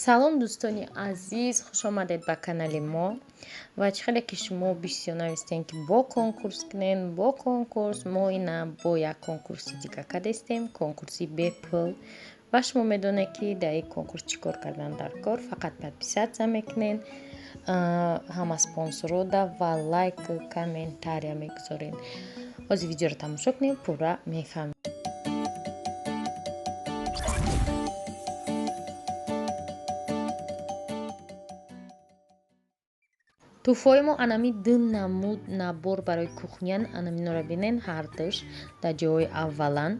Салом, дӯстони азиз, хуш омадед ба канали мо. Ва чӣ хеле ки шумо бисёр навистем, ки бо конкурс кунен, бо конкурс, мо ина бо як конкурси дига кардестем, конкурси бепул. Ва шумо медонед, ки дар ин конкурс чӣ кор кардан дар кор, фақат подписаться мекунен ҳама спонсорода ва лайк, комментария мегузорен. Ҳозир видеоро тамошо кунем, пурра мефаҳмем. Тӯҳфаҳои мо анами ду намуд набор барои кухнян, анаминора бинен, ҳардуш дар ҷойҳои аввалан,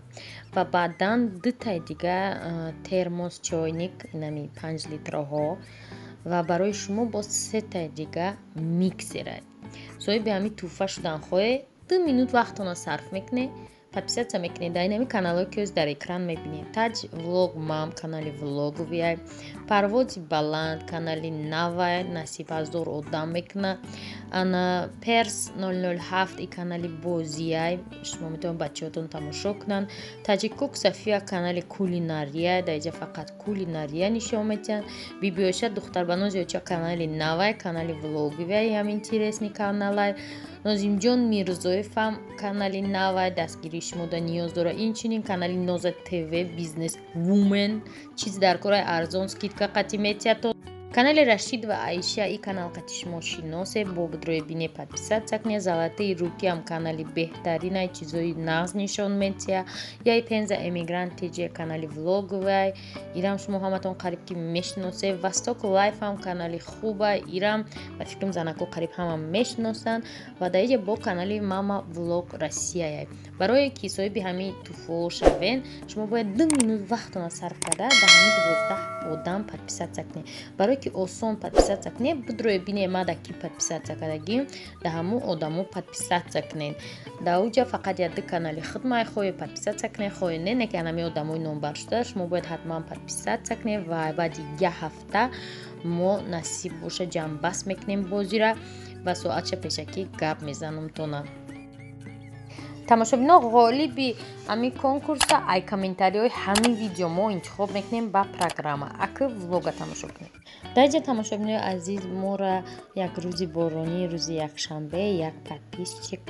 ва баъдан дутаи дига термос, чойник, инами 5 литраҳо, ва барои шумо боз сетаи дига миксера. Соҳиби ҳамин тӯҳфа шудан хоҳед, 2 минут вақтона сарф мекунед, подписаться мекунед дар инами каналҳое, ки ҳоз дар экран мебинед: Таҷ Влог Мам, канали влоговиай, Парвози баланд, канали навай, насиб ҳазор одам мекунад, ана Перс 007, и канали бозиай, шумо метавонед бачаҳотон тамошо кунанд, Таҷикук Сафия, канали кулинария, дар инҷа фақат кулинария нишон медиҳанд, Бибиоша Духтарбанозиоча, канали навай, канали влоговиай, ҳам интересный каналай, Нозимҷон Мирзоевам канали навай, дастгирии шумода ниёз дорад. Инчунин канали Ноза ТВ, бизнес вумен, чизи дар кораи арзон, скидка қати метиҳад. Канали Рашид ва Аиша, и канал қати шумо шиносе, бо будрои бине, подписаться кунед. Золотые руки ҳам канали беҳтаринай, чизои нағз нишон метиҳад. Яй Пенза Эмигрант ТЖ, канали влоговай, ирам шумо ҳаматон қариб ки мешиносе. Восток Лайф ҳам канали хуба, ирам ба фикрам занако қариб ҳама мешиносанд. Ва дар иҷа бо канали Мама Влог Россияя. Барое ки соҳиби ҳамин тӯҳфаҳо шавен, шумо бояд 2 минут вақтона сарф карда дар ҳамин 12 одам подписаться кунед. Барое ки осон подписаться кунед, будрои бине ма дар ки подписаться кардагим, дар ҳамун одамо подписаться кунед. Дар уҷа фақат як ду канали худмай, хоҳе подписаться кунед, хоҳе не, не ки анами одамои номбаршуда шумо бояд ҳатман подписаться кунед. Ва баъди як ҳафта мо насиб боша ҷамъбаст мекунем бозира ва соатша пешакӣ гап мезанам тона. Тамошобино, ғолиби ҳамин конкурса ай комментариҳои ҳамин видео мо интихоб мекунем ба программа. Аки влога тамошо кунем. Дар инҷа, тамошобинои азиз, мора як рӯзи боронӣ, рӯзи якшанбе, як подписчик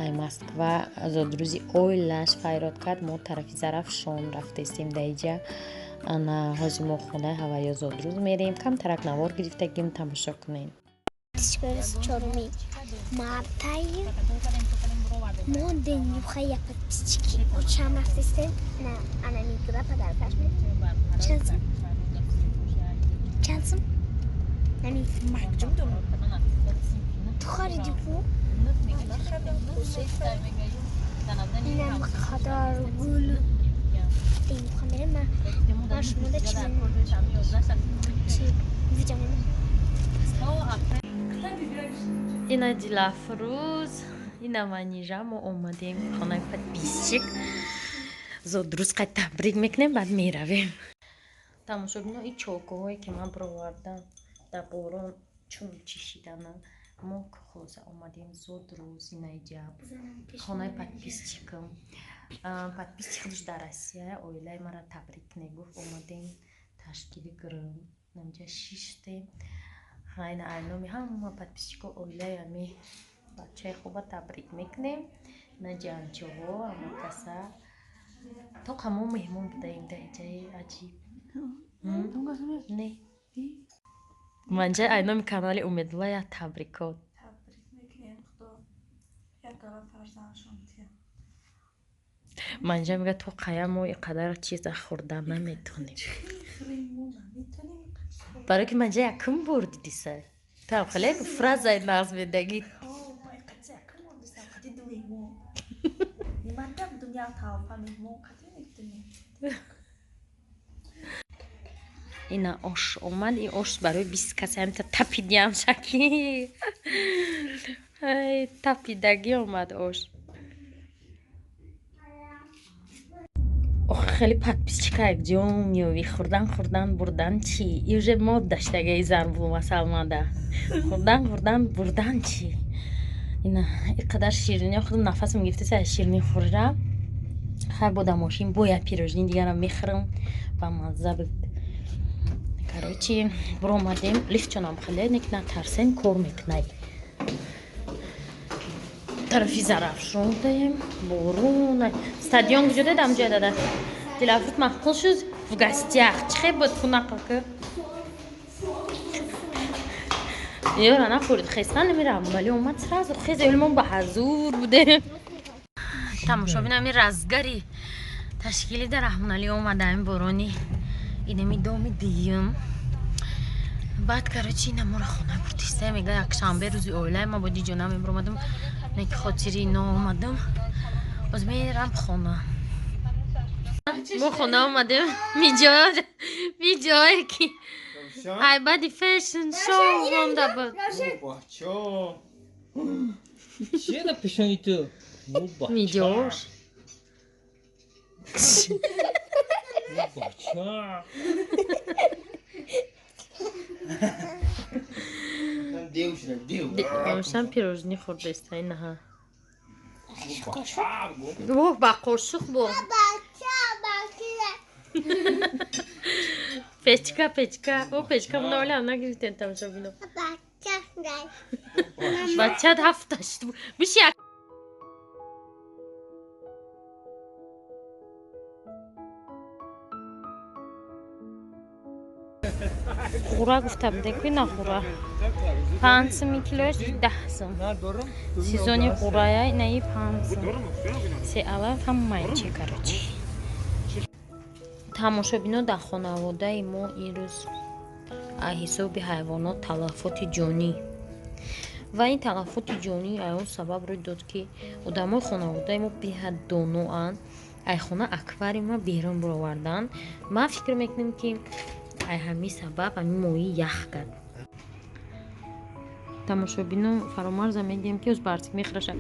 ай Москва зодрӯзи оилаш файрод кард. Мо тарафи Зарафшон рафтаистем. Дар инҷа ана ҳозир мо хонаи ҳавайё зодрӯз мерем, камтарак навор гирифтагим, тамошо кунем. 24 мартай мо денюхая подписчики очам рафтистем. На ана мигра подаркаш чанд сум, чанд сум нами ту хариди ку? Инам қадар гул. Денюха мерем. Ма шумода чи чи видео мемонам. Ина Дилафрӯз, ина Манижа, мо омадем хонаи подписчик, зодрӯз қай табрик мекунем, баъд меравем. Тамошобино, и чолкоҳое, ки ман бировардам, дар борон чун чишидана. Мо хулоса омадем зодрӯз, инаиҷа хонаи подписчикам. Подписчик худаш дар Россия, оилаи мара табрик мегуфт, омадем ташкили гирм, намҷа шиштем. Хайна айноми ҳама подписчико оилаи ами бачаи хуба табрик мекунем. На ҷанчоҳо, ҳама каса то мо меҳмон будаем дар иҷаи аҷиб. Не, манҷа айноми канали Умедулла як табрикот. Табрик мекунем, худо як гала фарзандшон тия. Манҷа мега, то қая мо иқадар чиза хӯрда наметонем. Хӯрем, мо наметонем. Барое ки манҷа якум бор дидиса, там хеле фразаи нағз медагӣ. Ма қати якум бор дидам, қати ду меҳмон. Ниманда будум, як талфа меҳмон қати мекунем. Ина ош омад. И ош барои 20 каса ҳамта тапидиам шаки. Ай, тапидагӣ омад ош. Ох, хеле подписчика якҷон меёвӣ, хӯрдан, хӯрдан, бурдан чӣ? И уже мод даштагаи зарбулмасалмада. Хӯрдан, хӯрдан, бурдан чӣ? Ина иқадар ширинӣ, худам нафасам гирифтеса аз ширинӣ хӯрда. Хай, бо дар мошин бо як пирожни дигарам мехӯрам, ба мазза буд. Короче, буромадем, лифтчонам хеле нек натарсен, кор мекунай. Тарафи Зарафшон даем, борун. Стадион куҷо дедам ҷоя дада? Дилафрӯз маъқул шуд в гостях. Чӣ хел буд хунақл ки? Ёра нахӯрид, хестан намерам, вале омад сразу хез, мо ба ҳазур будем. Тамошобин, ами разгари ташкили дар Раҳмоналӣ омада, ами борони инами доми дуюм. Баъд, короче, ина моро хона бурдиста, мега якшанбе рӯзи оилаи ма бо диҷона мебуромадам, не ки хотири ино омадам. Боз мерам хона. Мо хона омадем, миҷое ки ай баъди фэшн шоу монда буд. Бачо. Чие на пешони ту? Миҷош. Бача. Ошам пирожни хӯрдаиста инаҳа. Воҳ, ба қошуқ бо. Печка, печка. О, печка мноля нагирифтем тамошобино. Бачат ҳафташт. Биши хура гуфта буде ки на хура. 5 сум килош 10 сум. Сезони хурая инаи 5 сум. Се алаф ҳамаи чи, короче. Тамошобино, дар хонаводаи мо имрӯз аз ҳисоби ҳайвонот талафоти ҷонӣ ва ин талафоти ҷонӣ аз он сабаб рӯй дод, ки одамои хонаводаи мо беҳад доноанд, ай хона аквариума берун бироварданд. Ман фикр мекунем, ки ай ҳамин сабаб ҳамин моҳӣ ях кард. Тамошобино, Фаромарза мегӯем, ки оз барсик мехӯраша.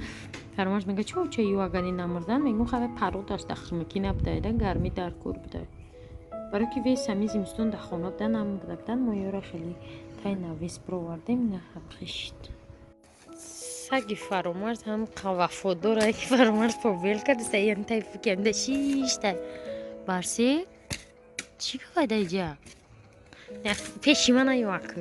Фаромарз мега, чо ча ю агани намурдан? Мегӯм, хавай пародаш дар хунукӣ набудаеда, гармӣ дар кор буда. Барои ки вес ҳамин зимистон дар хона буда, намурда будан, мо ёра хеле тай навес бировардем, на хишт. Саги Фаромарз ҳам вафодора, ки Фаромарз побел кардиста, ян тай фукемда шишта. Барсик, чӣ гапайда иҷа? Пеши ман наёак.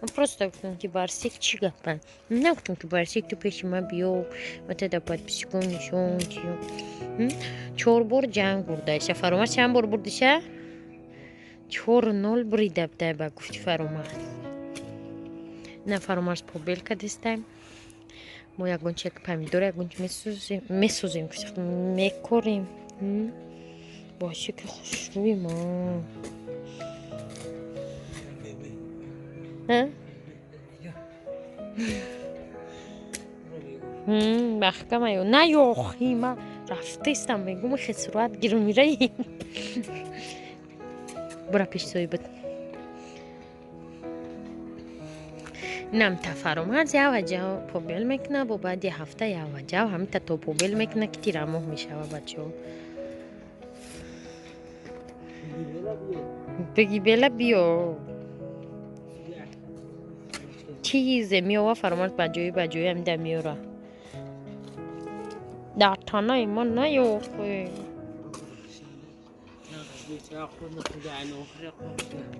Ман просто гуфтам, ки Барсик, чӣ гапа? Нагуфтам, ки Барсик, ту пеши ман биё, ва та да подписчикон нишон чиё. Чор бор ҷанг бурдаиша. Фаромарз чанд бор бурдиша? 4-0 бурида буда ба гуфти Фаромарз. На Фаромарз побел кардистаем. Мо ягон чи, як помидор, ягон чи месӯзем, месӯзем, мекорем. Боше ки хушрӯи ма. Маҳкама ё на ёхи ма рафтаистам, мегум хе сурат гиру мираи. Бура пеш соҳибат. Инам та Фаромарз яваҷав побел мекуна, бо баъди ҳафта яваҷав ҳамита то побел мекуна, ки тирамоҳ мешава, бачаҳо. Беги бела биё. Чизе меова Фаромарз ба ҷои ба ҷои ҳамида меёра. Дар танаи ман наёхе.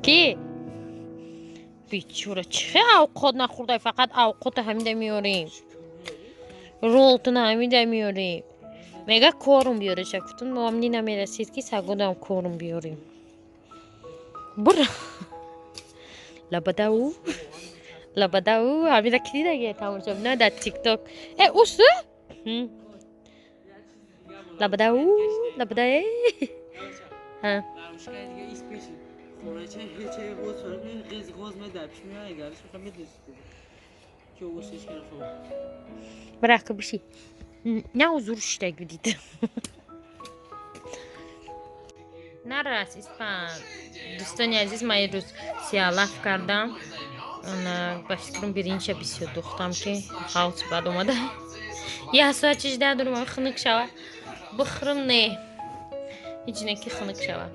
Ки? Бичора, чӣ авқот нахӯрдай, фақат авқота ҳамида меёрем. Ролтона ҳамида меёрем. Мега корум биёреша. Гуфтум, моамни намерасид, ки сагодам корум биёрем. Бура. Лабадау. Лабадау. Ҳамида ки дидаге тамошобина дар тикток. Э, усу? Лабадау. Лабада. Ҳа. Бирака биши. На узур шидаг бидид. Нарас испан. Дӯстони азиз, ман имрӯз сиалаф кардам. Ба фикрам, биринча бисёр духтам, ки ғавс бад омада. Як соат чижда дорум, хунук шава. Бихӯрам, не. Ҳеҷ не ки хунук шава.